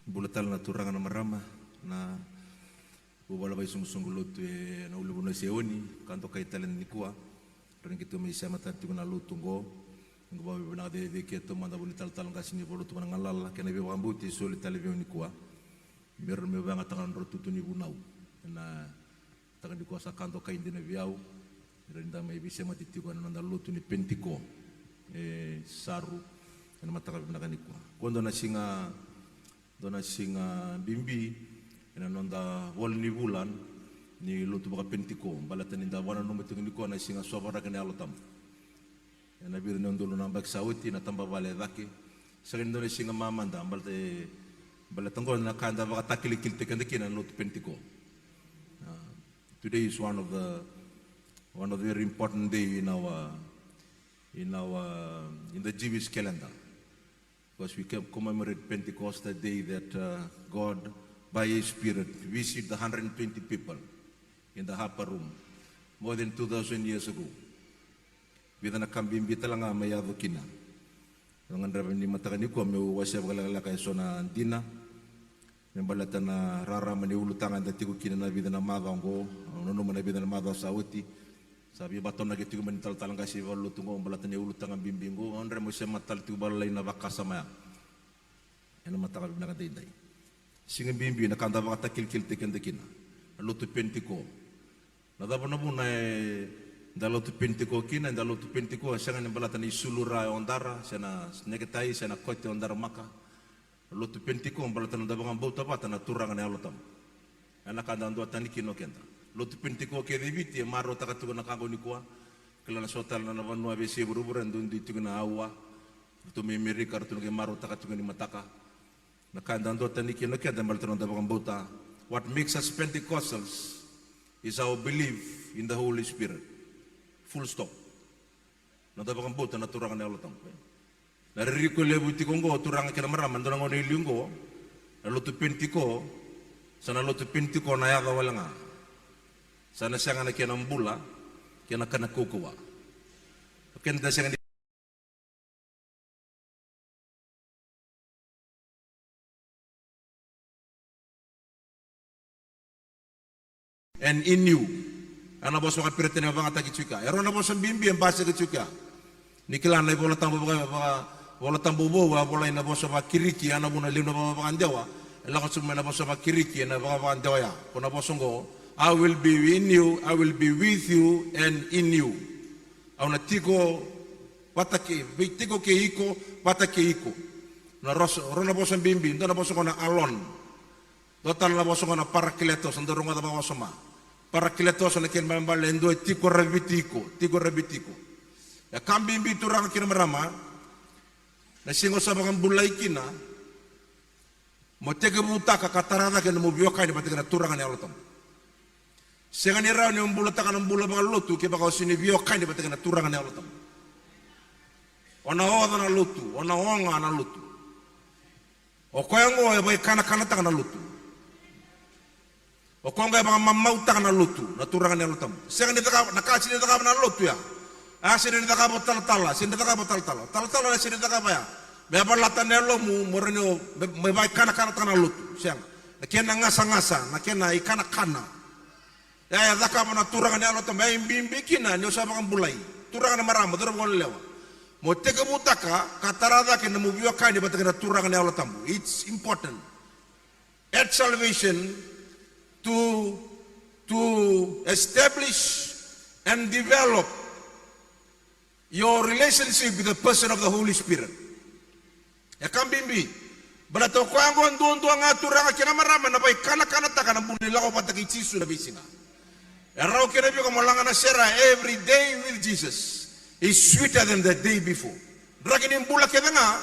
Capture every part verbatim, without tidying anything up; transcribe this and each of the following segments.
Bula tale na turaga na marama, na vuvale vakaisoqosoqo lotu ena ulunivanua e Saioni, ka dokai tale nikua. Ra ni keitou mai sema tale tiko na lotu oqo. Oqo vakavinaka cecere keitou mada vua na italatala qase ni valotu ko na galala kei na veivakabauti e soli tale vei au nikua. Me ra mai vakayagataka na nodra tutu ni vunau ena mataka nikua. Sa ka dokai dina vei au ni ra ni da mai veisemati tiko ena noda lotu ni Penitiko e Saru ena mataka vinaka nikua. Ko dua na siga, dua na siga bibi ena noda vola ni vula ni lotu vakapenitiko, baleta ni da vakananuma tiko nikua na siga sovaraki na Yalo Tabu. Ena vica na udolu na yabaki sa oti na tabavale e cake. Sega ni dua na siga mamada, baleta, baleta oqo na ka eda vakatakilakilataki keda kina na lotu Penitiko. Uh, today is one of the, one of the very important day in our, in our, in the Jewish calendar. Because we can commemorate Pentecost, the day that, uh, God, by His Spirit, visited the hundred and twenty people in the upper room more than two thousand years ago. Vica na ka bibi tale ga mai yaco kina. Au gadreva ni mataka nikua meu wasea vakalekaleka eso na dina me baleta na rarama ni ulutaga eda tiko kina na vica na macawa oqo. Au nanuma na vica na macawa sa oti, sa veivakatonaki tiko mai na talatala qase ni valotu oqo baleta na ulutaga bibi oqo. Au gadreva meu sema tale tiko vakalailai na vakasama ya ena mataka vinaka daidai. Siga bibi na ka da vakatakilakilataki keda kina, na lotu Penitiko. Na cava na vuna eda lotu Penitiko kina? Eda lotu Penitiko e sega ni baleta na isulu ra e odara, se na neketai, se na kote e odara maka. Na lotu Penitiko baleta na noda vakabauta vata na Turaga na Yalo Tabu. Ena ka da duatani kina o keda. Lotu Penitiko kece e Viti e marautaka tiko na ka qo nikua. Kila na so tale na vanua veiyasai vuravura e duidui tiko na aua. Ratou mai Amerika ratou na qai marautaka tiko ni mataka. Na ka eda duatani kina o keda baleta na noda vakabauta. What makes us Pentecostals is our belief in the Holy Spirit. Full stop. Noda vakabauta na Turaga na Yalo Tabu. Na ririko levu tiko oqo, turaga kei na marama, dua na gauna i liu oqo, na lotu Penitiko, sa na lotu Penitiko na yaca wale ga. Sa na sega na kena bula kei na kana kaukauwa. O keda sega ni and in you. A na vosa vakaperitania e vagataki tiko ya. E rua na vosa bibi e basika tiko ya. Ni kila na iVola Tabu vaka, vaka, Vola Tabu vou, a volai na vosa vaKiriki, a na vuna levu na vakavakadewa e lako tiko mai na vosa vaKiriki ena vakavakadewa ya. Ko na vosa oqo, I will be in you, I will be with you and in you. Au na tiko vata kei, vei tiko kei iko, vata kei iko. Na rosa, rua na vosa bibi, dua na vosa oqo na alon. Dua tale na vosa oqo na parakletos, dou rogoca vakawasoma. Parakletos na kena ibalebale e dua e tiko raviti iko, tiko raviti iko. E ka bibi turaga kei na marama, na siga o sa vakabulai kina, mo tekivutaka ka tara cake na nomu veiwekani vata kei na Turaga na Yalo Tabu. Sega ni rawa ni o bulataka na bula vakalotu kevaka o sega ni veiwekani vata kei na Turaga na Yalo Tabu. O na oca na lotu, o na oga na lotu. O koya oqo e vakaikanakanataka na lotu. O koya oqo e vakamamautaka na lotu, na Turaga na Yalo Tabu. Sega ni cakava, na ka sega ni cakava na lotu ya. A sega ni cakava o talatala, sega ni cakava o talatala. O talatala na sega ni cakava ya. Me valata na yalomu, mo rawa ni o, me, me vakaikanakanataka na lotu. Sega. Na kena gasagasa, na kena ikanakana. Ya, ya cakava na Turaga na Yalo Tabu, ya e bibi kina ni o sa vakabulai. Turaga na marama, cauravou, goneyalewa. Mo tekivutaka ka tara cake na nomu veiwekani vata kei na Turaga na Yalo Tabu. It's important. At salvation to, to establish and develop your relationship with the person of the Holy Spirit. E ka bibi. Baleta o koya oqo duadua ga turaga kei na marama na vakaikanakanataka na bula ni lako vata kei Jisu na veisiga. E rawa kina vei iko mo laga na sere every day with Jesus is sweeter than the day before. Draki ni bula kece ga,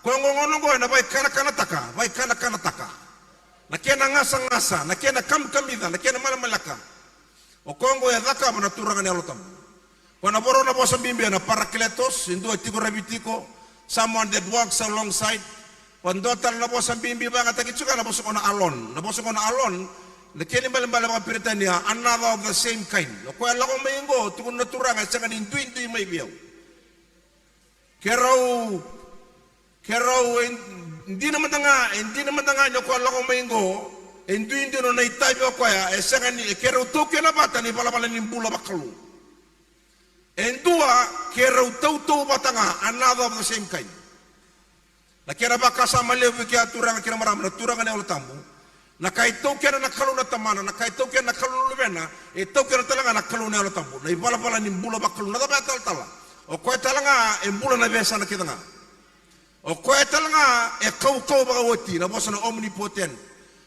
koya oqo gauna oqo ena vakaikanakanataka, vakaikanakanataka na kena gasagasa, na kena kamikamica, na kena malemaleka. O koya oqo e cakava na Turaga na Yalo Tabu. Ko na vorona vosa bibi ena parakletos, e dua e tiko raviti iko, someone that walks alongside. Ko dua tale na vosa bibi vakayagataki tiko na vosa ko na alon. Na vosa ko na alon, na kena ibalebale vakaperitania, another of the same kind. O koya e lako mai oqo, tukuna na Turaga, e sega ni duidui mai vei au. Keirau, keirau e Dina mada ga, e dina mada ga ni o koya lako mai qo, e duidui nona itavi o koya, e sega ni, e keirau taukena vata na ivalavala ni bula vakalou. E dua, keirau tautauvata ga, another of the same kind. Na kena vakasama levu kea, turaga kei na marama, na turaga na Yalo Tabu. Na ka e taukena na Kalou na Tamana, na ka e taukena na Kalou na Luvena, e taukena tale ga na Kalou na Yalo Tabu. Na ivalavala ni bula vakalou, na cava e talatala? O koya tale ga e bula na veiyasana kece ga. O koya tale ga e kaukauwa vakaoti, na vosa na omnipotent.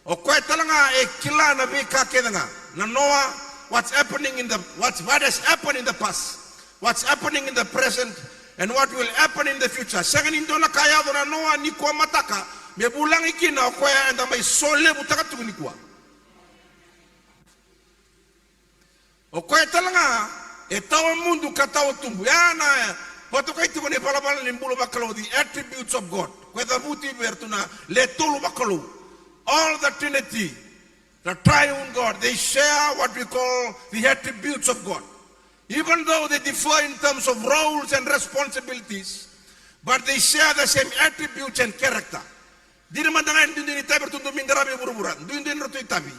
O koya tale ga e kila na veika kece ga. Na noa, what's happening in the, what's, what has happened in the past, what's happening in the present, and what will happen in the future. Sega ni dua na ka e yaco na noa nikua mataka me vulagi kina o koya eda mai solevutaka tiko nikua. O koya tale ga e tawa mudu ka tawa tubu. Ya na vakatokai tiko na ivalavala ni bula vakalou, the attributes of God. Koya e cavuti vei iratou na le tolu vakalou. All the Trinity, the triune God, they share what we call the attributes of God. Even though they differ in terms of roles and responsibilities, but they share the same attributes and character. Dina mada ga e duidui ni itavi eratou dau mai qarava e vuravura, duidui ni ratou itavi.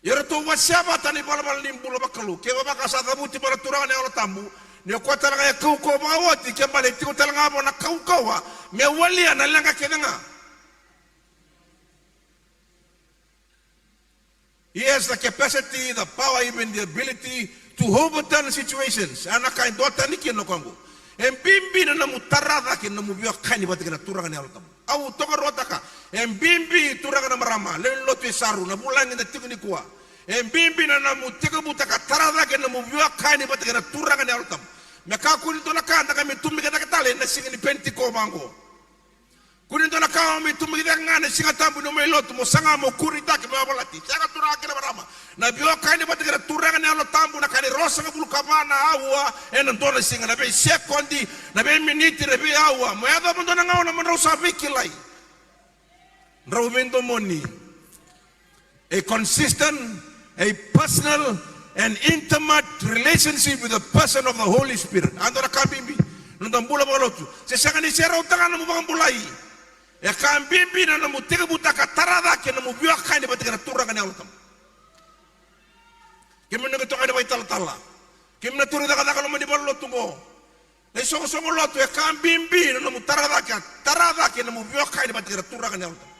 Ia ratou wasea vata na ivalavala ni bula vakalou. Kevaka sa cavuti mai na Turaga na Yalo Tabu, ni o koya tale ga e kaukauwa vakaoti, ke bale e tiko tale ga vua na kaukauwa me walia na leqa kece ga. He has the capacity, the power, even the ability to overturn situations. A na ka e duatani kina na koya oqo. E bibi na nomu tara cake na nomu veiwekani vata kei na Turaga na Yalo Tabu. Au tokaruataka, e bibi, turaga na marama, lewe ni lotu e Saru, na vulagi eda tiko nikua. E bibi na nomu tekivutaka tara cake na nomu veiwekani vata kei na Turaga na Yalo Tabu. Me kakua ni dua na ka da qai mai tu mai cake tale ena siga ni Penitiko vaqo. Kua ni dua na ka o mai tu mai cake ga ena Siga Tabu ni o mai lotu mo saga mo kuritaki mo yavalati. Sega, turaga kei na marama. Na veiwekani vata kei na Turaga na Yalo Tabu, na ka ni ruasagavulu ka va na aua ena dua na siga, na veisekodi, na veiminiti, na veiaua, mo yacova dua na gauna mo drau sa veikilai. Drau veidomoni. A consistent, a personal and intimate relationship with the person of the Holy Spirit. A dua na ka bibi na noda bula vakalotu. Se sega ni se rauta ga na nomu vakabulai, e ka bibi na nomu tekivutaka tara cake na nomu veiwekani vata kei na Turaga na Yalo Tabu. Kemuni na qai toka ni vakaitalatala, kemuni na turaga cakacaka loma ni valenilotu oqo, na isoqosoqo lotu, e ka bibi na nomu tara cake, tara cake na nomu veiwekani vata kei na Turaga na Yalo Tabu.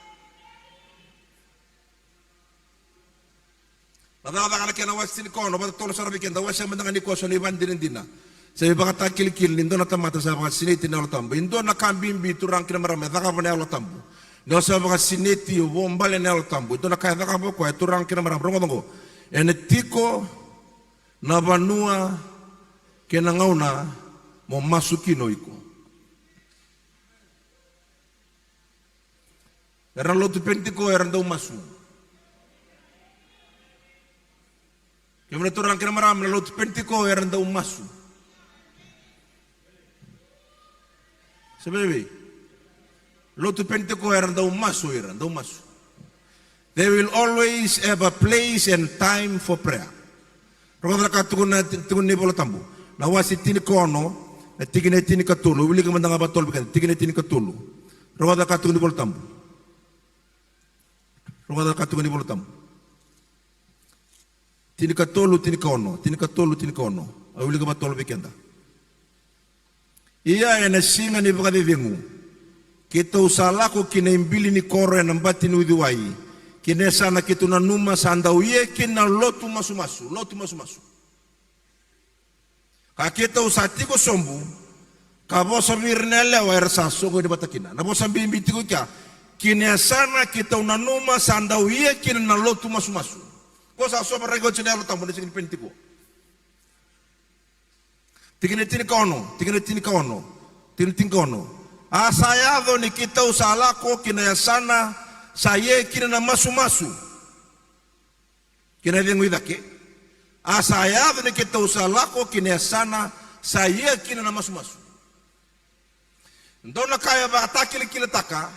Na Cakacaka na kena wase tinikaono, vakatotolo sara vei keda, wasea mada ga nikua so na ivakadinadina se ivakatakilikili ni dua na tamata sa vakasinaiti ena Yalo Tabu. E dua na ka bibi, turaga kei na marama, e cakava na Yalo Tabu. Ni o sa vakasinaiti, o vuabale na Yalo Tabu, e dua na ka e cakava o koya, turaga kei na marama, rogoca oqo. Ena tiko na vanua kei na gauna mo masu kina o iko. Era na lotu Penitiko era dau masu. Kemuni na turaga kei na marama, na lotu Penitiko era dau masu. Se vei vei? Lotu Penitiko era dau masu, era dau masu. They will always have a place and time for prayer. Rogoca na ka tukuna, tukuna na iVola Tabu. Na wase tinikaono, na tikina e tinikatolu. Wilika mada ga vakatolu vei keda, tikina e tinikatolu. Rogoca na ka tukuna na iVola Tabu. Rogoca na ka tukuna na iVola Tabu. Tinikatolu, tinikaono, tinikatolu, tinikaono. Au wilika vakatolu vei keda. Ia ena siga ni vakacecegu, keitou sa lako ki na ibili ni koro ena bati ni uciwai, ki na yasana keitou nanuma sa dau ia kina na lotu masumasu, lotu masumasu. Ka keitou sa tiko sobu, ka vosa vei ira na yalewa era sa soqoni vata kina. Na vosa bibi tiko kea, ki na yasana keitou nanuma sa dau ia kina na lotu masumasu. Ko sa sovaraki oti na Yalo Tabu na siga ni Penitiko. Tikina tinikaono, tikina tinikaono, tikina tinikaono. A sa yaco ni keitou sa lako ki na yasana sa ia kina na masumasu. Ki na cegu i cake. A sa yaco ni keitou sa lako ki na yasana sa ia kina na masumasu. Dua na ka e vakatakilakilataka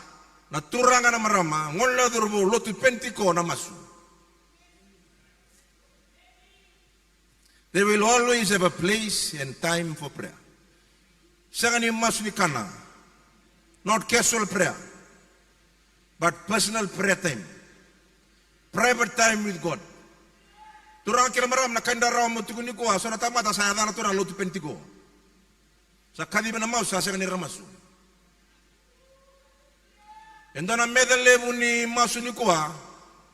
na turaga na marama, gone na cauravou, lotu Penitiko na masu. They will always have a place and time for prayer. Sega ni masu ni kana. Not casual prayer, but personal prayer time. Private time with God. Turaga kei na marama, na ka ni rarawa mo tukuni koya, so na tamata sa yacana turaga lotu Penitiko. Sa kacivi na masu, sa sega ni ra masu. E dua na meca levu ni masu ni koya,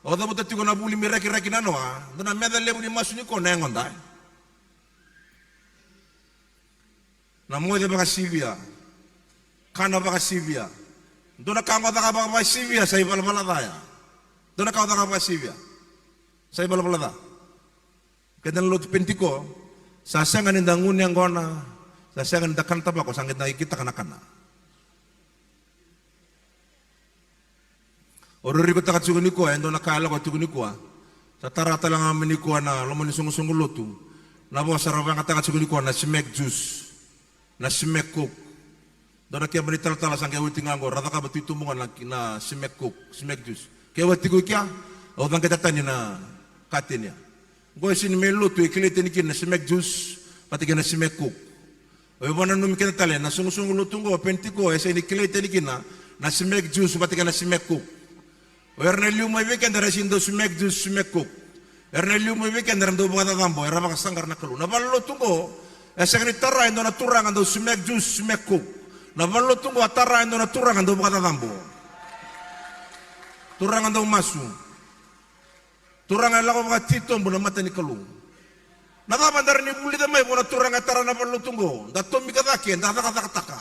o cavuta tiko na vuli me rakiraki na noa, dua na meca levu ni masu ni koya na yagoda. Na moce vakasivia, kana vakasivia. Dua na ka o caka vakasivia, sa ivalavala ca ya. Dua na ka o caka vakasivia, sa ivalavala ca. Keda na lotu Penitiko, sa sega ni da gunu yaqona, sa sega ni da kana tavako, sa qai da ikitaka na kana. O ririkotaka tiko ni koya e dua na ka e lako tiko ni koya. Sa tara tale ga mai ni koya na loma ni soqosoqo lotu. Na vosa ra vayagataka tiko ni koya na smack juice, na smack coke. Dua na keba ni talatala sa qai oti ga oqo, ra cakava tu i tuba ga na, na smack coke, smack juice. Ke oti tiko i kea, au caqeta tani na kateni ya. Oqo e sini mai lotu e kilai tani kina na smack juice vata kei na smack coke. O ivakadinadina keda tale na soqosoqo lotu oqo Penitiko e sega ni kilai tani kina na smack juice vata kei na smack coke. O ira na liu mai vei keda era sini dau smack juice, smack coke. Era na liu mai vei keda era dau vakacacabo, era vakasaqara na Kalou. Na valenilotu oqo e sega ni tara e dua na turaga dau smack juice, smack coke. Na valenilotu oqo a tara e dua na turaga dau vakacacabo, turaga dau masu. Turaga e lako vakatitobu na mata ni Kalou. Na cava da rawa ni vulica mai vua na turaga e tara na valenilotu oqo? Da tomika cake, da cakacakataka.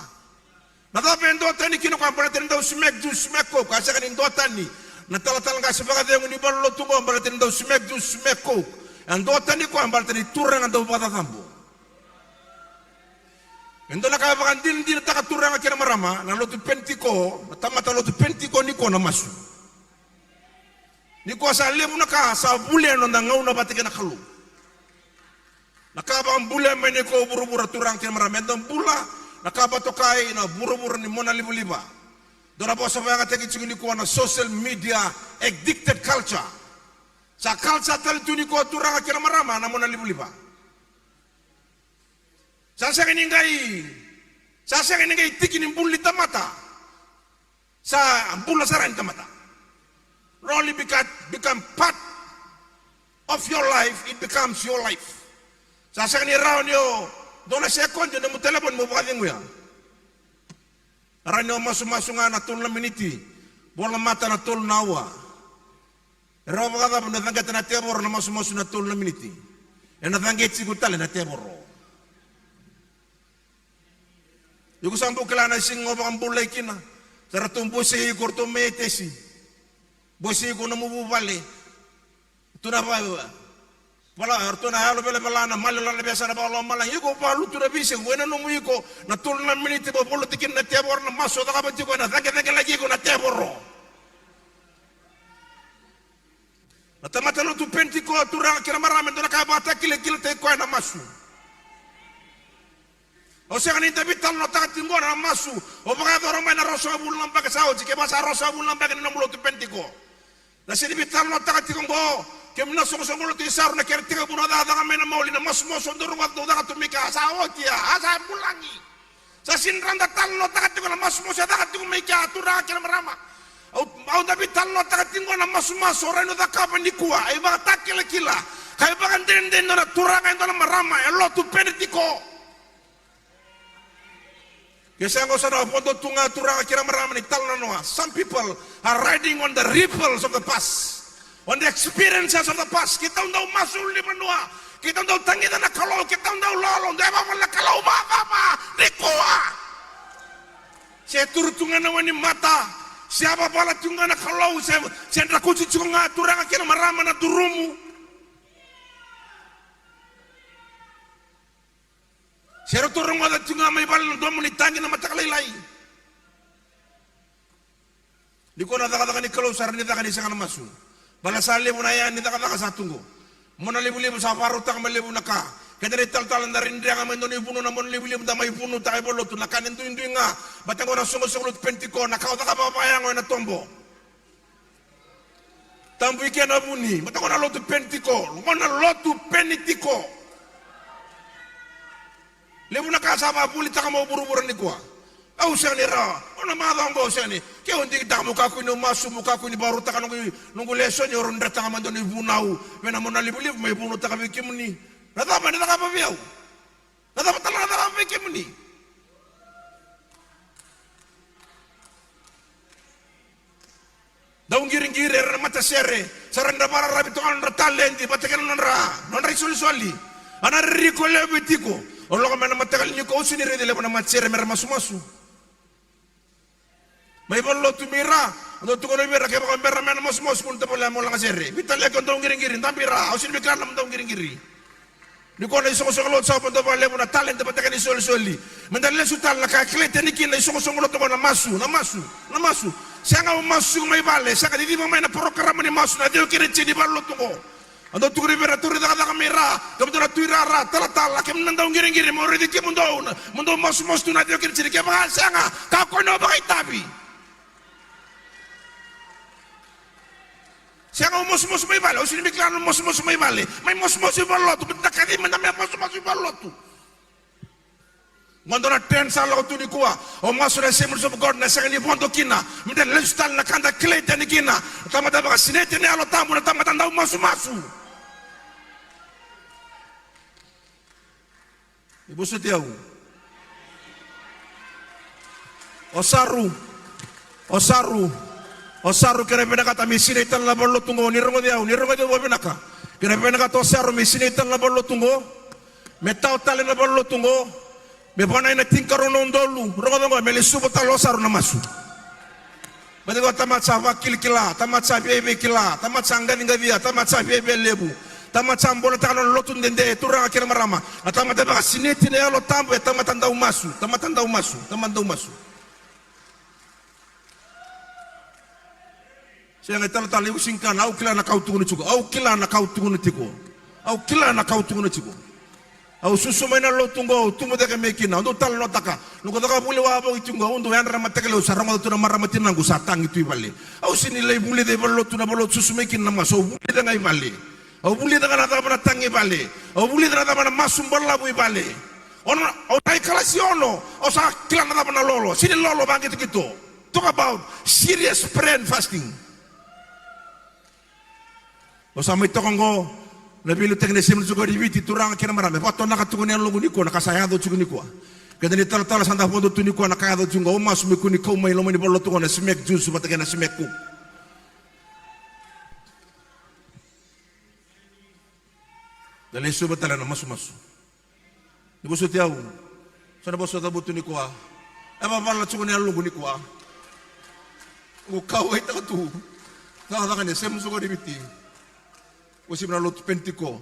Na cava e duatani kina o koya baleta ni dau smack juice, smack coke, a sega ni duatani na talatala qase vakacegu ni valenilotu oqo baleta ni dau smack juice, smack coke? E duatani koya baleta ni turaga dau vakacacabo. E dua na ka e vakadinadinataka, turaga kei na marama, na lotu Penitiko, na tamata lotu Penitiko ni koya na masu. Ni koya sa levu na ka sa vulia na noda gauna vata kei na Kalou. Na ka vakabulai mai ni koya o vuravura, turaga kei na marama, eda bula na ka vakatokai na vuravura ni monalivaliva. Dua na vosa vakayagataki tiko ni koya na social media addicted culture. Sa culture tale tu ni koya, turaga kei na marama, na monalivaliva. Sa sega ni qai, sa sega ni qai tiki ni bula ni tamata. Sa bula sara ni tamata. Only beca-, become part of your life, it becomes your life. Sa sega ni rawa ni o dua na sekodi ena nomu talevoni mo vakaceguya. Rawa ni o masumasu ga na tolu na miniti, vola mata na tolu na aua. E rawa vakacava na caqeta na tevoro na masumasu na tolu na miniti? Ena caqeti iko tale na tevoro. Iko sa bau kila na siga o vakabulai kina. Sa ratou bosei iko, ratou mai etesi. Bosei iko nomu vuvale. Tu na va-, vala, ratou na yalo velavela na mali, lala vesa na vakalomalagi. Iko valutu na veisiga, ena nomu iko na tolu na miniti, vo-, voliti kina na tevoro na masu o cakava tiko, ena caqecaqelaki iko na tevoro. Na tamata lotu Penitiko, turaga kei na marama, e dua na ka e vakatakilakilataki koya na masu. Au sega ni da veitalanoataka tiko qo na masu. O vakayacora mai na ruasagavulu na yabaki sa oti, kevaka sa ruasagavulu na yabaki na nomu lotu Penitiko. Da sega ni veitalanoataka tiko qo, kemuni na soqosoqo lotu i Saru, na kena tekivu na cakacaka mai na mauli, na masumasu o dau rogoca dau caka tu mai kea, sa oti ya, a sa bulagi. Sa sega ni rawa da talanoataka tiko na masumasu e caka tiko mai kea, turaga kei na marama. Au, au da veitalanoataka tiko na masumasu o rawa ni o cakava nikua, e ivakatakilakila ka ivakadinadina na turaga, e dua na marama e lotu Penitiko. Ke sa qo sa na vodo tu ga, turaga kei na marama, ni talanoa. Some people are riding on the ripples of the past, on the experiences of the past. Keitou dau masu ulunivanua, keitou dau tagica na Kalou, keitou dau lolo, dau yavavala na Kalou vakacava nikua? Se turu tu ga na wainimata, se yavavala tu ga na Kalou, se, se drakuci tiko ga, turaga kei na marama, na durumu. Se ratou rogoca tiko ga mai vale na domo ni tagi na mataka lailai. Nikua na cakacaka ni Kalou sa rawa ni caka ni sega na masu. Baleta sa levu na iyaya ni cakacaka sa tu qo. Monalivaliva sa vakarautaka mai levu na ka. Keda na italatala da ridrega mai dua na ivunau na monalivaliva, da mai vunautaka e valotu, na ka ni duidui ga. Baleta qo na soqosoqo lotu Penitiko, na ka o cakava vakayago ena tobo. Tabu i ke na vuni, baleta qo na lotu Penitiko, qo na lotu Penitiko. Levu na ka sa vakavulitaka mai o vuravura nikua. Au sega ni rawa. O na macawa oqo au sega ni. Ke au digitaka meu kakua ni masu, meu kakua ni vakarautaka noqu, noqu lesoni, au rawa ni dreta ga mada na ivunau. Vei na monalivaliva, mai vunautaka vei kemuni. Na cava ena cakava vei au? Na cava tale na cakava vei kemuni? Dauqiriqiri era na matasere, sa ra dau vakararavi toka na nodra taledi vata kei na nodra, nodra isolisoli. A na ririko levu e tiko. O lako mai na mataka nikua, au sega ni raici levu na matasere me ra masumasu. Mai valenilotu mai ra, au dau tukuna vei ira, kevaka bera mai na masumasu, mo ni tovolea mo lagasere. Veitaleki o dauqiriqiri, dabe i ra, au sega ni via kila na dauqiriqiri. Nikua na isoqosoqo lotu sa vodo vakalevu na taledi vata kei na isolisoli. Meda lesu tale na ka e kilai tani kina na isoqosoqo lotu oqo, na masu, na masu, na masu. Sega, au masu tiko mai vale, sega, ciciva mai na porokaramu ni masu na ceo kei na tini ni valenilotu oqo. Au dau tukuna vei ira, turi cakacaka mai ra, kemudou na tui rara, talatala, kemudou na dauqiriqiri, mo raici kemudou na, mo dou masumasu tu na ceo kei na tini. Kevaka sega, kakua ni o vakaitavi. Sega, au masumasu mai vale, au sega ni kila na masumasu mai vale. Mai masumasu i valenilotu, meda kaci mada me masumasu i valenilotu. Qo dua na trend sa lako tu nikua. Au masu na Assemblies of God na sega ni vodo kina. Meda lesu tale na ka da kilai tani kina. Na tamata vakasinaiti na Yalo Tabu, na tamata dau masumasu. Ni vosoti au. O Saru, o Saru, o Saru, kena vinakata me sinai tale na valenilotu oqo, ni rogoci au, ni rogoci au vakavinaka. Kena vinakata o Saru me sinai tale na valenilotu oqo, me tawa tale na valenilotu oqo, me vanai na tinikarua na udolu, rogoca oqo, me lesuva tale o Saru na masu. Baleta o tamata sa vakilakila, tamata sa viaviakila, tamata sa qaciqacia, tamata sa viavialevu, tamata sa boletaka na lotu dede, turaga kei na marama. Na tamata vakasinaiti na Yalo Tabu, e tamata dau masu, tamata dau masu, tamata dau masu. Sega, e talatala, iko sega ni kana, au kila na ka au tukuna tiko, au kila na ka au tukuna tiko, au kila na ka au tukuna tiko. Au susu mai na lotu oqo, au tubu cake mai kina, au dau talanoataka. Noqu caka vuli wavoki tiko oqo, au dau yadra na mataqali, au sa rogoca tu na marama tinaqu sa tagi tu i vale. Au sega ni lai vulica i valenilotu, na valenilotu susu mai kina na masu, au vulica ga i vale. Au vulica ga na cava na tagi i vale. Au vulica na cava na masu balavu i vale. Ono, au na i kalasi ono, au sa kila na cava na lolo, sega ni lolo, vakaqitoqito. Talk about serious prayer and fasting. Au sa mai toka oqo, na veiliutaki ni Assemblies of God e Viti, turaga kei na marama, e vakatonaka tiko na yaloqu nikua na ka sa yaco tiko nikua. Keda na italatala sa da vodo tu nikua na ka yaco tiko oqo, au masu me kua ni kau mai loma ni valenilotu oqo na smoke juice vata kei na smoke coke. Da lesuva tale na masumasu. Ni vosoti au. Sa na vosa cavutu nikua. E vavala tiko na yaloqu nikua. Au kauwaitaka tu. Cakacaka ni Assemblies of God e Viti. Au sivi na lotu Penitiko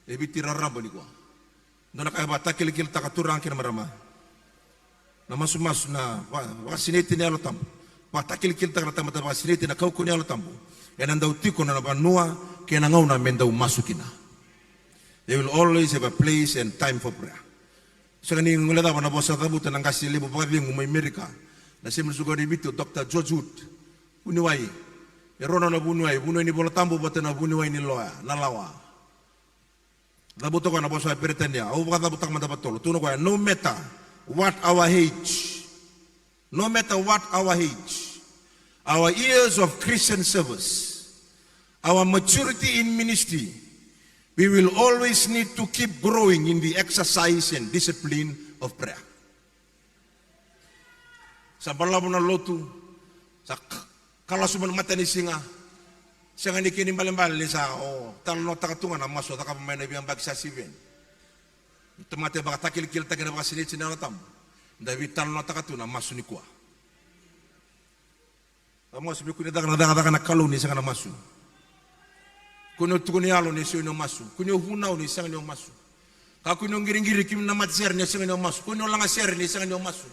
e Viti raraba nikua. Dua na ka e vakatakilakilataka, turaga kei na marama. Na masumasu, na va-, vakasinaiti na Yalo Tabu. Vakatakilakilataka na tamata vakasinaiti na kaukauwa ni Yalo Tabu. Ena dau tiko na vanua kei na gauna me dau masu kina. They will always have a place and time for prayer. Sega ni guilecava na vosa cavuta na qase levu vakacegu mai Amerika, na Assemblies of God e Viti, o Doctor George Wood. Vuniwai. E rua na vuniwai, vuniwai ni Vola Tabu vata na vuniwai ni loya, na lawa. Cavuta koya na vosa Peritania, au vakacavutaka mada vakatotolo. Tukuna koya, no matter what our age, no matter what our age, our years of Christian service, our maturity in ministry, we will always need to keep growing in the exercise and discipline of prayer. Sa balavu na lotu, sa k-, kalasu mai na matanisiga. Sega ni kena ibalebale ni sa o talanoataka tu ga na masu o cakava mai na veiyabaki sa sivi yani. Tamata e vakatakilakilataki na vakasinaiti na Yalo Tabu. Da veitalanoataka tu na masu nikua. A masu me kua ni caka na cakacaka na Kalou ni sega na masu. Kua ni o tukuni yalo ni sega ni o masu. Kua ni o vunau ni sega ni o masu. Kakua ni o qiriqiri, kemuni na matasere, ni sega ni o masu. Kua ni o lagasere ni sega ni o masu.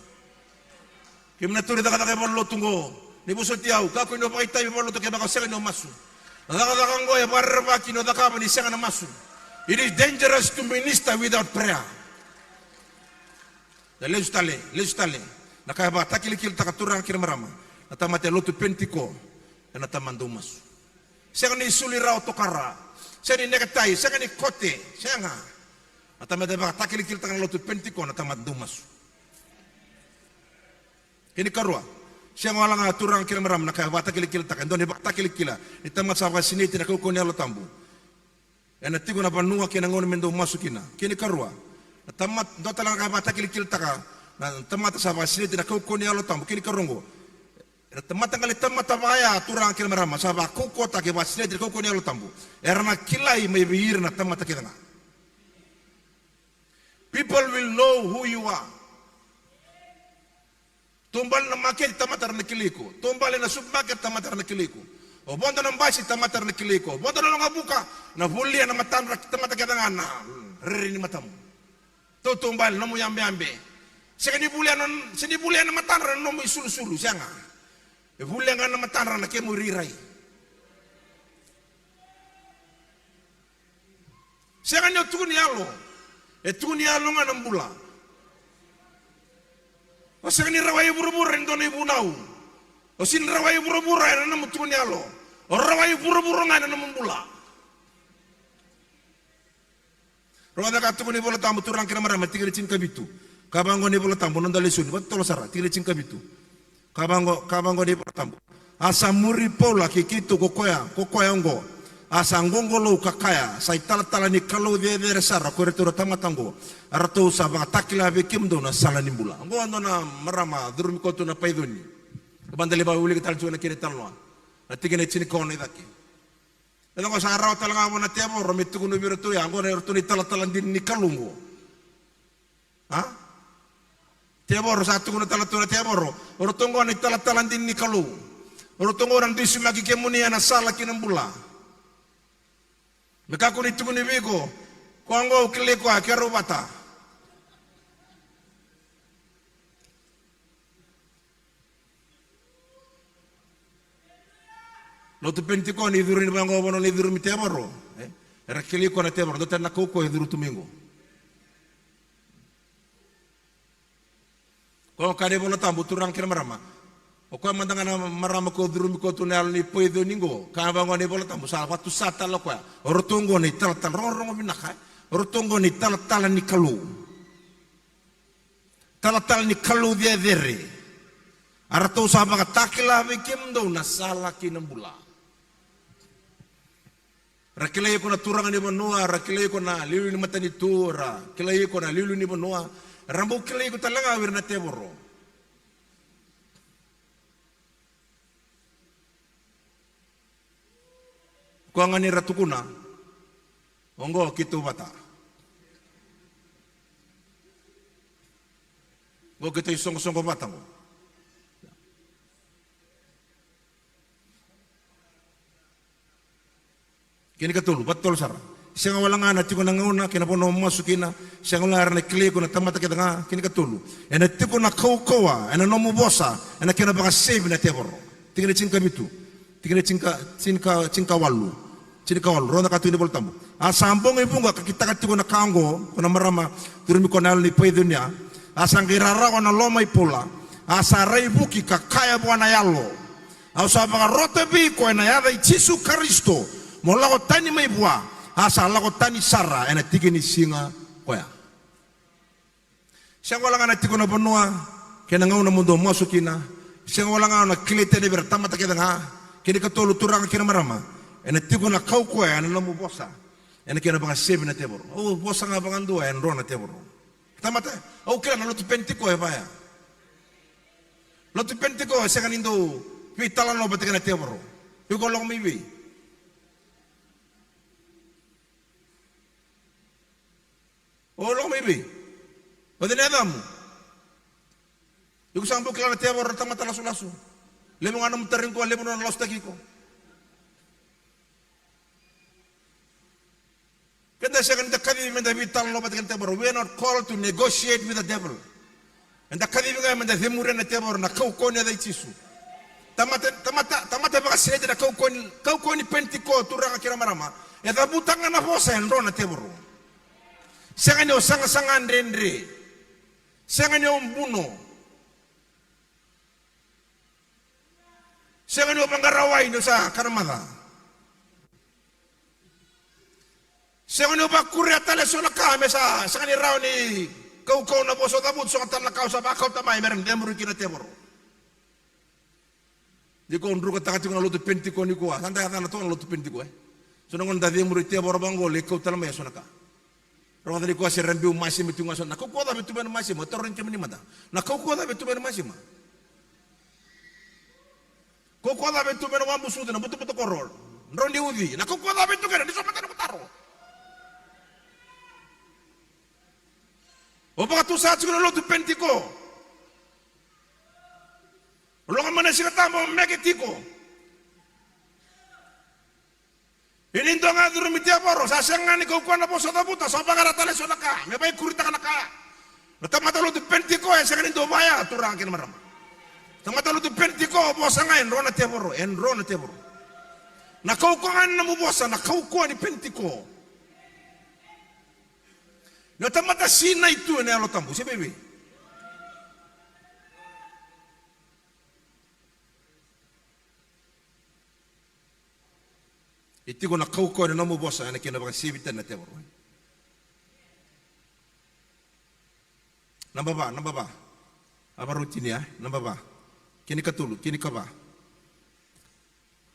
Kemuni na tauri cakacaka e valenilotu oqo, ni vosoti au, kakua ni o vakaitavi e valenilotu kevaka o sega ni o masu. Na cakacaka oqo e vakarerevaki ni o cakava ni sega na masu. It is dangerous to minister without prayer. Na lesu tale, lesu tale. Na ka e vakatakilakilataka, turaga kei na marama, na tamata e lotu Penitiko, ena tamata dau masu. Sega ni suli rawa tokara. Sega ni neketai, sega ni kote, sega. Na tamata e vakatakilakilataka na lotu Penitiko, na tamata dau masu. Kena ikarua, sega wale ga turaga kei na marama na ka e vakatakilakilataka, e dua na ivakatakilakila ni tamata sa vakasinaiti ena kaukauwa ni Yalo Tabu. Ena tiko na vanua kei na gauna me dau masu kina. Kena ikarua, na tamata, dua tale na ka e vakatakilakilataka na tamata sa vakasinaiti ena kaukauwa ni Yalo Tabu. Kena ikarua oqo, ena tamata qai tamata vaya, turaga kei na marama, sa vakaukauwataki, vakasinaiti ena kaukauwa ni Yalo Tabu, era na kilai mai vei ira na tamata kece ga. People will know who you are. Taubale na maketi, tamata era na kilai iko. Taubale na supermarket, tamata era na kilai iko. O vodo na basi, tamata era na kilai iko. O vodo na logavuka, na volia na matadra, tamata kece ga na rere ni matamu. Tautaubale na nomu yabeyabe. Sega ni volia na, sega ni volia na matadra na nomu isulusulu, sega. E volia ga na matadra na kemu irairai. Sega ni o tukuni yalo, e tukuni yalo ga na bula. O sega ni rawai vuravura ena dua na ivunau. O sega ni rawai vuravura ena nomu tukuni yalo. O rawai vuravura ga ena nomu bula. Rogoca na ka tukuna na iVola Tabu, turaga kei na marama, tikina tinikavitu. Ka vaqo na iVola Tabu, noda lesoni, vakatotolo sara, tikina tinikavitu. Ka vaqo, ka vaqo na iVola Tabu. A sa muri Paula kei keitou ko koya, ko koya oqo. A sa qoqolou ka kaya, sa italatala ni Kalou cecere sara ko iratou na tamata oqo. A ratou sa vakatakila vei kemudou na sala ni bula. Oqo e dua na marama curumi koya tu na Paiconi. Ka vaka da lai vakavulica tale tu ena kena italanoa. Na tikina e tinikaono i cake. E lako sa rawa tale ga vua na tevoro me tukuna vei iratou ya, oqo na iratou na italatala dina ni Kalou oqo. A? Tevoro, sa tukuna tale tu na tevoro, o ratou oqo na italatala dina ni Kalou. O ratou oqo na dusimaki kemuni ena sala kei na bula. Me kakua ni tukuni vei iko, koya oqo au kilai koya, keirau vata. Lotu Penitiko ni curu ni vaqo, vanua ni curumi tevoro, e? Era kilai koya na tevoro, dua tale na kaukauwa e curu tu mai qo. Koya ka kaya na iVola Tabu, turaga kei na marama. O koya mada ga na marama ko curumi koya tu na yalo ni Paiconi qo, ka vaqo na iVola Tabu, sa vakatusa tale o koya. O ratou oqo na italatala, rogorogo vinaka, e? O ratou oqo na italatala ni Kalou. Talatala ni Kalou cecere. A ratou sa vakatakila vei kemudou na sala kei na bula. Ra kilai iko na turaga ni vanua, ra kilai iko na liuliu ni matanitu, ra kilai iko na liuliu ni vanua. Ra bau kilai iko tale ga o ira na tevoro. Koya ga ni ra tukuna, oqo keitou vata. Oqo keitou isoqosoqo vata oqo. Kena ikatolu, vakatotolo sara. Sega wale ga na tiko na gauna kei na vanua o masu kina, sega wale ga era na kilai iko na tamata kece ga, kena ikatolu. Ena tiko na kaukauwa ena nomu vosa, ena kena vakasevi na tevoro. Tikina tinikavitu. Tikina tinika, tinika, tinikawalu. Tinikawalu, rogoca na ka tukuna na iVola Tabu. A sa bogi vuqa ka kitaka tiko na ka oqo ko na marama curumi koya na yalo ni Paiconi. A sa qai rarawa na loma i Paula. A sa raivuki ka kaya vua na yalo, au sa vakarota vei iko ena yaca i Jisu Karisito, mo lako tani mai vua. A sa lako tani sara ena tiki ni siga koya. Sega wale ga na tiko na vanua kei na gauna mo dou masu kina. Sega wale ga na kilai tani vei ira na tamata kece ga. Kena ikatolu, turaga kei na marama, ena tiko na kaukauwa ena nomu vosa, ena kena vakasevi na tevoro. Au vosa ga vakadua e dro na tevoro. Tamata, au kila na lotu Penitiko e vaya. Lotu Penitiko e sega ni dau veitalanoa vata kei na tevoro. Iko lako mai vei? O lako mai vei? O cei na yacamu? Iko sa bau kila na tevoro na tamata lasulasu. Levu ga nomu tara qo, levu nona lasutaki iko. Keda sega ni da kacivi me da veitalanoa vata kei na tevoro. We are not called to negotiate with the devil. Eda kacivi ga me da cemuri na tevoro na kaukauwa ni yaca i Jisu. Tamata, tamata, tamata e vakasinaiti na kaukauwa ni, kaukauwa ni Penitiko, turaga kei na marama. E cavuta ga na vosa e dro na tevoro. Sega ni o sagasaga dredre. Sega ni o buno. Sega ni o vaqara wai ni o sa kana maca. Sega ni o vakuria tale so na ka me sa sega ni rawa ni kaukauwa na vosa o cavuta, so tale na ka o sa vakauta mai me ra cemuri kina na tevoro. Ni ko drukataka tiko na lotu Penitiko nikua, sa da yacana toka na lotu Penitiko, e. So na gauna da cemuri tevoro vaqo, lai kau tale mai e so na ka. Rogoca ni ko se ra biu masima tiko ga so na kaukauwa cava e tu mai na masima, tarogi kemuni mada. Na kaukauwa cava e tu mai na masima. Kaukauwa cava e tu mai na wabusucu, na butobuto koro. Drau ni uci, na kaukauwa cava e tu kena, ni so mada na kutaro. O vakatusa tiko na lotu Penitiko. Loga mai na Siga Tabu, meke tiko. Ia ni dua ga curumi tevoro, sa sega ni kaukauwa na vosa cavuta, sa vaqara tale so na ka me vaikuritaka na ka. Na tamata lotu Penitiko e sega ni dua vaya, turaga kei na marama. Tamata lotu Penitiko, vosa ga e dro na tevoro, e dro na tevoro. Na kaukauwa ga ni nomu vosa, na kaukauwa ni Penitiko. Na tamata sinai tu ena Yalo Tabu, se veve. E tiko na kaukauwa ni nomu vosa ena kena vakasevi tani na tevoro. Naba va, naba va. A varau tinia, naba va. Kena ikatolu, kena ikava.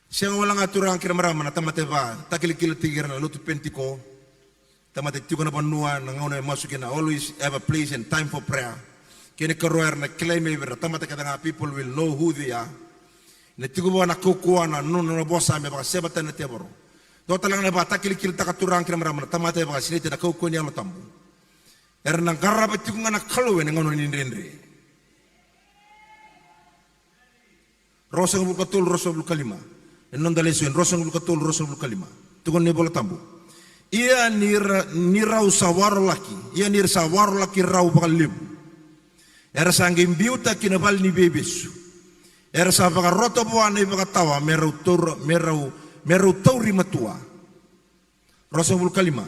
Sega wale ga, turaga kei na marama, na tamata e vakatakilakila tiko ira na lotu Penitiko. Tamata e tiko na vanua, na gauna e masu kina, always have a place and time for prayer. Kena ikarua, era na kilai mai vei ira na tamata kece ga, people will know who they are. Na tiko vua na kaukauwa, na nona na vosa me vakaseva tani na tevoro. Dua tale ga na vakatakilakilataka, turaga kei na marama, na tamata e vakasinaiti ena kaukauwa ni Yalo Tabu. Era na qarava tiko ga na Kalou ena gauna ni dredre. Ruasagavulu ka tolu, ruasagavulu ka lima. E noda lesu e ruasagavulu ka tolu, ruasagavulu ka lima. Tukuna na iVola Tabu. Ia ni ra, ni rau sa warolaki, ia ni ra sa warolaki rau vakalevu. Era sa qai biuta ki na vale ni veivesu. Era sa vakarota vua na ivakatawa me rau taura, me rau, me rau tauri matua. Ruasagavulu ka lima.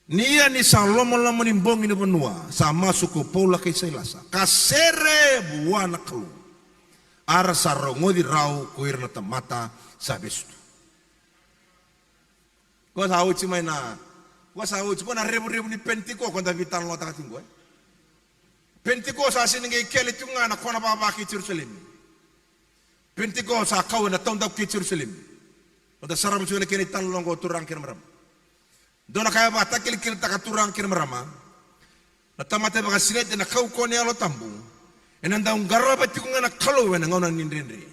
Ni ia ni sa lomaloma ni bogi ni vanua, sa masu ko Paula kei Sailasa, ka sere vua na Kalou. A ra sa rogoci rau ko ira na tamata sa vesu tu. Ko sa oti mai na, ko sa oti ko na revurevu ni Penitiko, ko da veitalanoataka tiko, e. Penitiko sa sega ni qai kele tiko ga na kona vava kei Jerusalemi. Penitiko sa kau ena taudaku kei Jerusalemi. Ko da sarava tiko na kena italanoa oqo, turaga kei na marama. Dua na ka e vakatakilakilataka, turaga kei na marama, na tamata e vakasinaiti ena kaukauwa ni Yalo Tabu, ena dau qarava tiko ga na Kalou ena gauna ni dredre.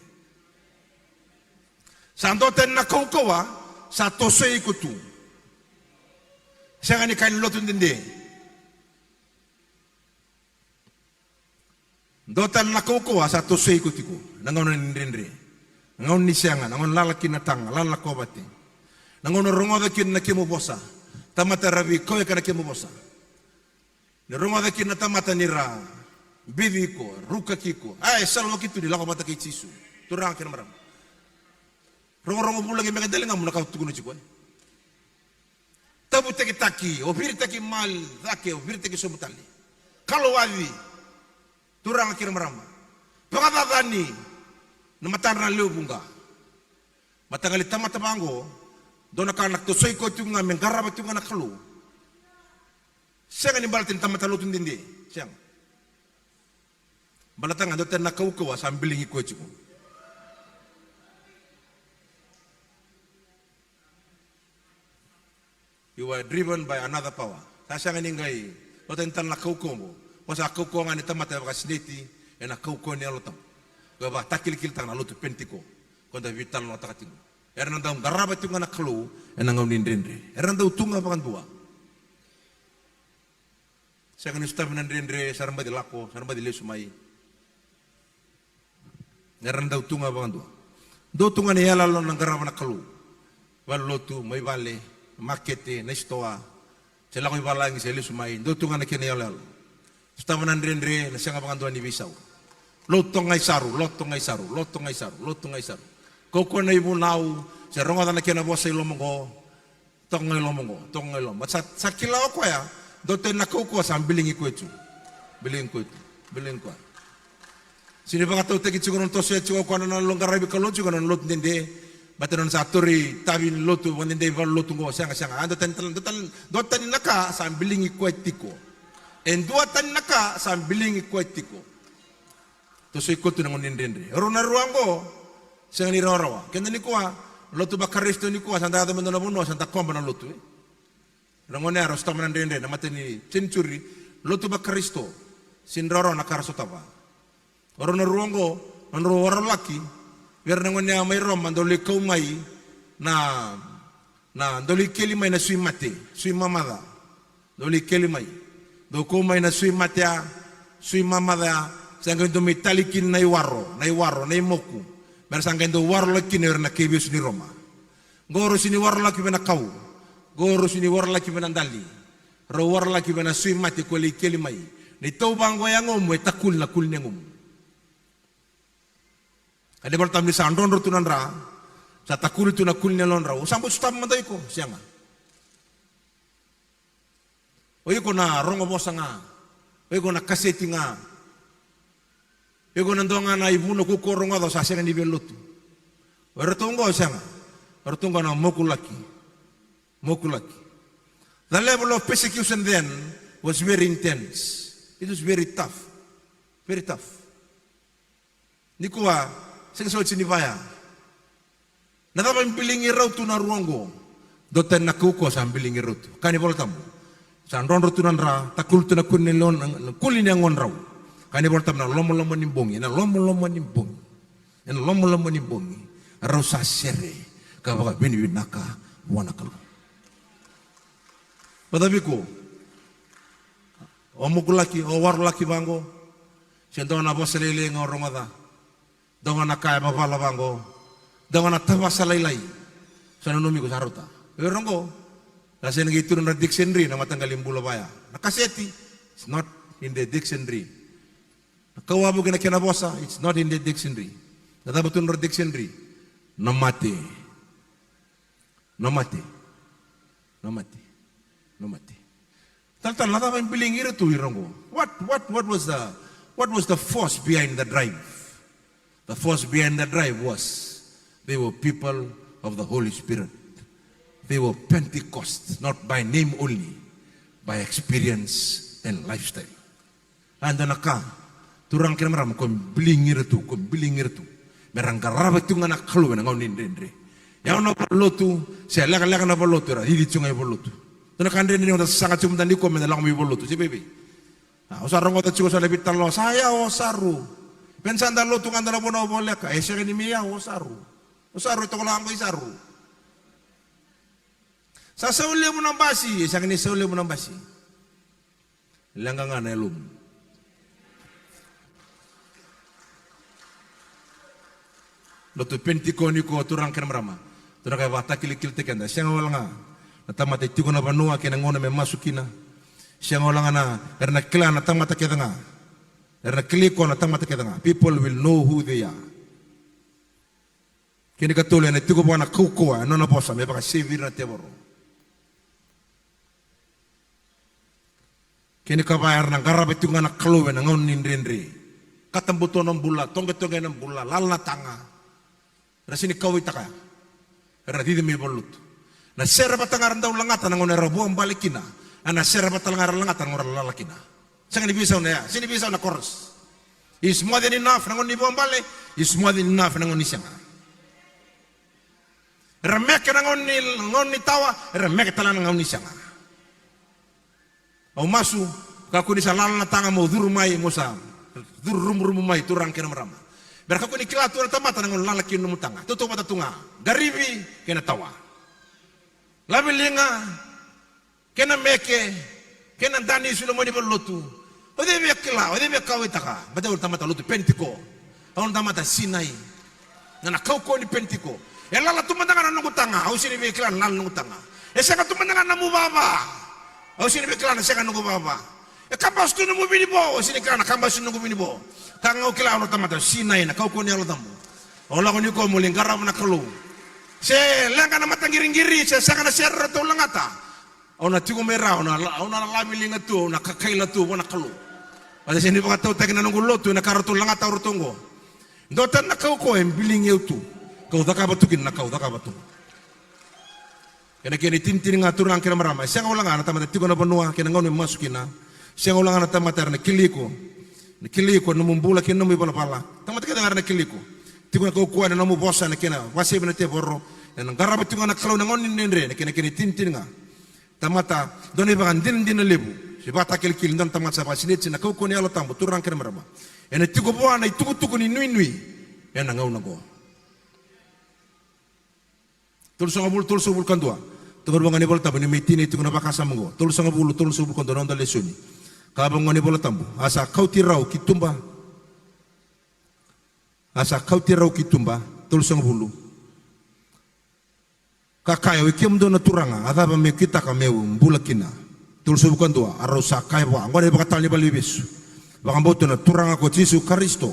Sa dua tani na kaukauwa sa tosoi iko tu. Sega ni ka ni lotu dede. Dua tani na kaukauwa sa tosoi iko tiko na gauna ni dredre, na gauna ni sega, na gauna lala kina na taga, lala na kovate, na gauna rogoca kina na kemu vosa. Tamata era veikauwaka na kemu vosa. Ni rogoca kina na tamata ni ra bici iko, rukaki iko, a, e salavaki tu ni lako vata kei Jisu. Turaga kei na marama, rogorogo vulagi me ka daligamu na ka tukuna tiko, e. Tavutekitaki, o viritaki mali cake, o viritaki sobu tale. Kalowaci, turaga kei na marama. Vakacacani na matadra na lewe vuqa. Mataqali tamata vaqo, dua na ka na tosoi koya tiko ga me qarava tiko ga na Kalou. Sega ni baleta ni tamata lotu dede, sega. Baleta ga dua tani na kaukauwa sa biligi koya tiko. You are driven by another power. Sa sega ni qai dua tani tale na kaukauwa oqo. Ko sa kaukauwa ga ni tamata e vakasinaiti ena kaukauwa ni Yalo Tabu. Ko e vakatakilakilataka na lotu Penitiko. Ko da veitalanoataka tiko. Era na dau qarava tiko ga na Kalou ena gauna ni dredre. Era na dau tu ga vakadua. Sega ni sotavi na dredre, sa ra baci lako, sa ra baci lesu mai. Era na dau tu ga vakadua. Dua tu ga na iyaloyalo na qarava na Kalou. Valenilotu, mai vale, makete, na sitoa, se lako i valagi, se lesu mai, dua tu ga na kena iyaloyalo. Sotava na dredre, na sega vakadua ni veisau. Lotu toka ga i Saru, lotu toka ga i Saru, lotu toka ga i Saru, lotu toka ga i Saru. Kaukauwa na ivunau, se rogoca na kena vosa i loma oqo. Toka ga i loma oqo, toka ga i loma. Sa, sa kila o koya, dua tani na kaukauwa sa biligi koya tu. Biligi koya tu, biligi koya. Sega ni vakatautaki tiko na nona tosoya tiko o koya na nona qaravi Kalou tiko na nona lotu dede. Baleta na nona sa tauri itavi ni lotu vakadede i valenilotu oqo, sega, sega. A, dua tani, dua tani, dua tani na ka sa biligi koya tiko. E dua tani na ka sa biligi koya tiko. Tosoi koto na gauna ni dredre. O rau na rua oqo, sega ni rawarawa. Keda nikua, lotu vaKarisito nikua, sa da yaco me dua na vanua, sa da koba na lotu, e. Ra gone ya rau sotava na dredre, na matai ni century, lotu vaKarisito, sega ni rawarawa na ka ra sotava. O rau na rua oqo, na nodrau warolaki vei ira na gone ya mai Roma, dau lai kau mai na, na dau lai keli mai na sui mate, sui mamaca. Dau lai keli mai, dau kau mai na sui mate ya, sui mamaca ya, sa qai dau mai tali kina na iwaro, na iwaro, na imoku. Me ra sa qai dau warolaki kina o ira na kaivesu ni Roma. Qo rau sega ni warolaki vei na kau. Qo rau sega ni warolaki vei na dali. Rau warolaki vei na sui mate ko lai keli mai. Ni tauva qo e yagomu, e takuli na kuli ni yagomu. Ka ni Volatabu ni sa drodro tu na dra, sa takuli tu na kuli ni yalodrau. Sa bau sotava mada o iko, sega. O iko na rogo vosa ga. O iko na kaseti ga. O iko na dua ga na ivunau ko ko rogoca, sa sega ni via lotu. O iratou oqo sega. O iratou oqo na mokulaki. Mokulaki. The level of persecution then was very intense. It was very tough. Very tough. Nikua, sega soti ni vaya. Na cava e biligi rau tu na rua oqo? Dua tani na kaukauwa sa biligi rau tu. Ka ni Volatabu. Sa drodro tu na dra, takuli tu na kuli ni lo-, na kuli ni yagodrau. Ka ni Volatabu na lomaloma ni bogi, na lomaloma ni bogi. Ena lomaloma ni bogi. Rau sa sere, ka vakavinavinaka vua na Kalou. Vacava iko? O mokulaki, o warolaki vaqo. Se dua na vosa lailai ga o rogoca. Dua ga na ka e vavala vaqo. Dua ga na tavasa lailai. Sa nanumi iko sa rauta. E rogo. Na sega ni qai tu na dictionary na mataqali bula vaya. Na kaseti. It's not in the dictionary. Na kauwavuki na kena vosa. It's not in the dictionary. Na cava tu na dictionary? Na mate. Na mate. Na mate. Na mate. Talatala, na cava e biligi ira tu ira oqo? What, what, what was the, what was the force behind the drive? The force behind the drive was they were people of the Holy Spirit. They were Pentecost, not by name only, by experience and lifestyle. A dua na ka, turaga kei na marama, ko biligi ira tu, ko biligi ira tu. Me ra qarava tiko ga na Kalou ena gauna ni dredre. Yawa na valenilotu, se lekaleka na valenilotu, era cici tiko ga i valenilotu. Dua na ka dredre ni o da sasaga tiko mada nikua me da lako mai valenilotu, se vei vei. A, o sa rogoca tiko sa na veitalanoa, sa yawa o Saru. Vei na sa da lotu ga dua na vanua voleka, e sega ni me yawa o Saru. O Saru e toka lako i Saru. Sa sau levu na basi, e sega ni sau levu na basi. Leqa ga na yalomu. Lotu Penitiko nikua, turaga kei na marama. Turaga e vakatakilakilataki keda. Sega wale ga na tamata e tiko na vanua kei na gauna me masu kina. Sega wale ga na, era na kila na tamata kece ga. Era na kilai koya na tamata kece ga. People will know who they are. Kena ikatolu, ena tiko vua na kaukauwa, ena nona vosa, me vakasevi ira na tevoro. Kena ikava, era na qarava tiko ga na Kalou ena gauna ni dredre. Katabuto na bula, toqetoqe na bula, lala na taga. Era sega ni kauwaitaka ya. Era cici mai valenilotu. Na sere vata ga era dau lagata na gauna era vuabale kina. Ena sere vata ga era lagata na gauna era lala kina. Sega ni veisau na ya, sega ni veisau na koros. Is more than enough na gauna ni vuabale, is more than enough na gauna ni sega. Era meke na gauna ni, gauna ni tawa, era meke tale na gauna ni sega. Au masu, kakua ni sa lala na taga mo curu mai, mo sa curu rumurumu mai, turaga kei na marama. Bera kakua ni kila tu na tamata na gauna lala kina nomu taga. Tautauvata tu ga, qarivi kei na tawa. Laveliga, kei na meke, kei na dani, sula mai ni valenilotu. O cei via kila, o cei via kauwaitaka? Baleta au na tamata lotu Penitiko. Au na tamata sinai. Na, na kaukauwa ni Penitiko. E lala tu mada ga na noqu taga, au sega ni via kila na lala na noqu taga. E sega tu mada ga na nomu vava. Au sega ni via kila na sega na noqu vava. E kabasu tu na nomu vinivo, au sega ni kila na kabasu na noqu vinivo. Ka ga au kila au na tamata sinai, na kaukauwa ni Yalo Tabu. Au lako nikua meu lai qarava na Kalou. Se leqa na mataqiriqiri, se sega na sere ratou lagata. Au na tiko mai ra, au na la-, au na laveliga tu, au na kakaila tu vua na Kalou. Baleta sega ni vakatautaki na noqu lotu ena ka ratou lagata o ratou oqo. Dua tani na kaukauwa e biligi au tu, kau cakava tu kina na ka au cakava tu. Kena, kena itinitini ga, turaga kei na marama, e sega wale ga na tamata tiko na vanua kei na gauna me masu kina. Sega wale ga na tamata era na kilai iko. Na kilai iko ena nomu bula kei na nomu ivalavala. Tamata kece ga era na kilai iko. Tiko na kaukauwa ena nomu vosa ena kena vakasevi na tevoro. Ena qarava tiko ga na Kalou ena gauna ni dredre ena kena, kena itinitini ga. Tamata, dua na ivakadinadina levu se ivakatakilakilataki, dua na tamata sa vakasinaiti ena kaukauwa ni Yalo Tabu, turaga kei na marama. Ena tiko vua na itukutuku ni nuinui ena gauna oqo. Tolusagavulu, tolusagavulu ka dua. Toka vaqo na iVola Tabu, ni mai tini tiko na vakasama oqo. Tolusagavulu, tolusagavulu ka dua, na noda lesoni. Ka vaqo na iVola Tabu: A sa kauti rau ki tuba. A sa kauti rau ki tuba. Tolusagavulu. Ka kaya, oi kemudou na turaga, a cava meu kitaka meu bula kina? Tolusagavulu ka dua. A rau sa kaya vua, oqo na ivakatawa ni valeniveivesu: Vakabauta na Turaga ko Jisu Karisito,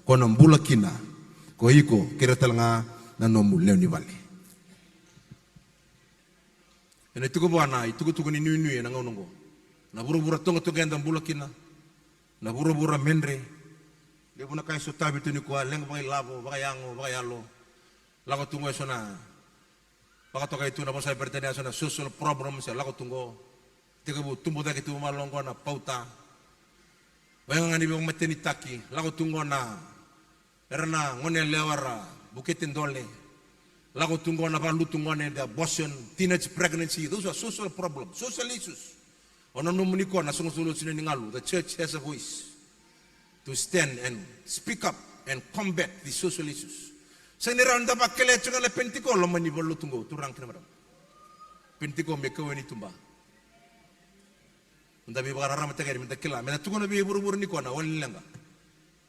ko na bula kina ko iko kei ira tale ga na nomu lewe ni vale. Ena tiko vua na itukutuku ni nuinui ena gauna oqo. Na vuravura toqatoqa eda bula kina, na vuravura medre. Levu na ka e sotavi tu nikua, leqa vakailavo, vakayago, vakayalo. Lako tu qo eso na, vakatokai tu na vosa Peritania, eso na social problems e lako tu qo. Tekivu tubu cake tu vakamalua qo na pauta. Vakayaga ni veivakamatenitaki, lako tu qo na, era na gone yalewa era bukete dole. Lako tu qo na vakalutu gone, the abortion, teenage pregnancy, those are social problems, social issues. O nanuma nikua na soqosoqo ni galu, the church has a voice to stand and speak up and combat these social issues. Sega ni rawa ni da vakelea tiko ga na Penitiko loma ni valenilotu qo, turaga kei na marama. Penitiko me kau yani i tuba. Meda veivakararamataki yani, meda kila, meda tukuna vei vuravura nikua na wali ni leqa.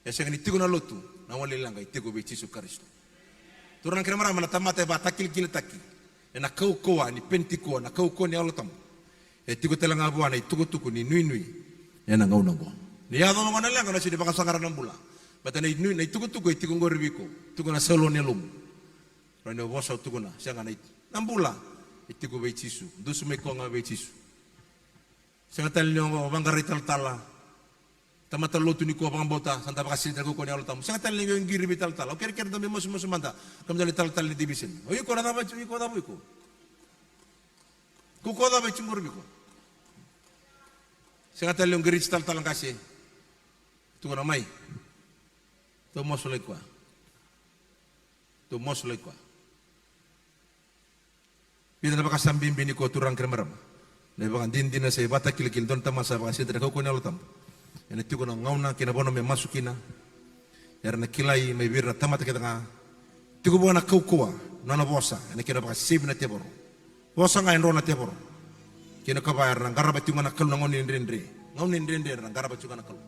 E sega ni tiko na lotu, na wali ni leqa e tiko vei Jisu Karisito. Turaga kei na marama, na tamata e vakatakilakilataki ena kaukauwa ni Penitiko, na kaukauwa ni Yalo Tabu, e tiko tale ga vua na itukutuku ni nuinui ena gauna oqo. Ni yaco oqo na leqa, na sega ni vakasaqara na bula. Baleta na inui, na itukutuku e tiko oqori vei iko. Tiko na saulu ni yalomu. Rawa ni o vosa, o tukuna, sega, na it-, na bula e tiko vei Jisu. Dusi mai koya ga vei Jisu. Sega tale ni o vaqara italatala. Tamata lotu nikua, vakabauta, sa da vakasinaiti ena kaukauwa ni Yalo Tabu. Sega tale ni o qiri vei italatala. Au kerekere da mai masumasu mada. Kemudou na italatala ni division. O iko na cava, o iko cava o iko? Kaukauwa cava e tiko qori vei iko? Sega tale ni o qiriti talatala qase. Tukuna mai. Tou masulaki koya. Tou masulaki koya. Vica na vakasama bibi nikua, turaga kei na marama. Na ivakadinadina se ivakatakilakila, dua na tamata sa vakasinaiti ena kaukauwa ni Yalo Tabu. Ena tiko na gauna kei na vanua me masu kina. Era na kilai mai vei ira na tamata kece ga. Tiko vua na kaukauwa, nona vosa ena kena vakasevi na tevoro. Vosa ga e dro na tevoro. Kena ikava, era na qarava tiko ga na Kalou ena gauna ni dredre. Gauna ni dredre era na qarava tiko ga na Kalou.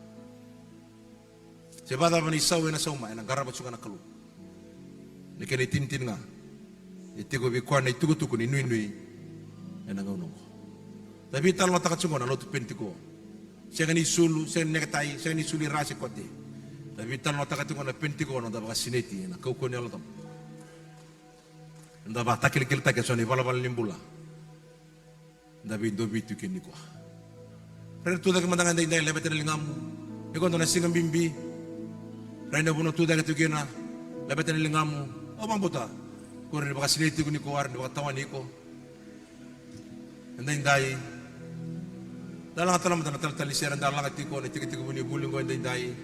Se vakacava na isau ena sauma, ena qarava tiko ga na Kalou. Na kena itinitini ga, e tiko vei koya na itukutuku ni nuinui ena gauna oqo. Da veitalanoataka tiko na lotu Penitiko. Sega ni sulu, sega ni neketai, sega ni sulu i ra se kote. Da veitalanoataka tiko na Penitiko, na noda vakasinaiti ena kaukauwa ni Yalo Tabu. Eda vakatakilakilataki eso na ivalavala ni bula. Da veidovi tu kina nikua. Rai na tucake mada ga edaidai, laveta na ligamu. Iko dua na siga bibi. Rai na vanua tucake tu kina, laveta na ligamu. Au vakabauta ko ira ni vakasinaiti tiko nikua, era ni vakatawani iko. Edaidai. Da laga tale mada na talatala ni sere, da laga tiko na itekitekivu ni vuli oqo edaidai.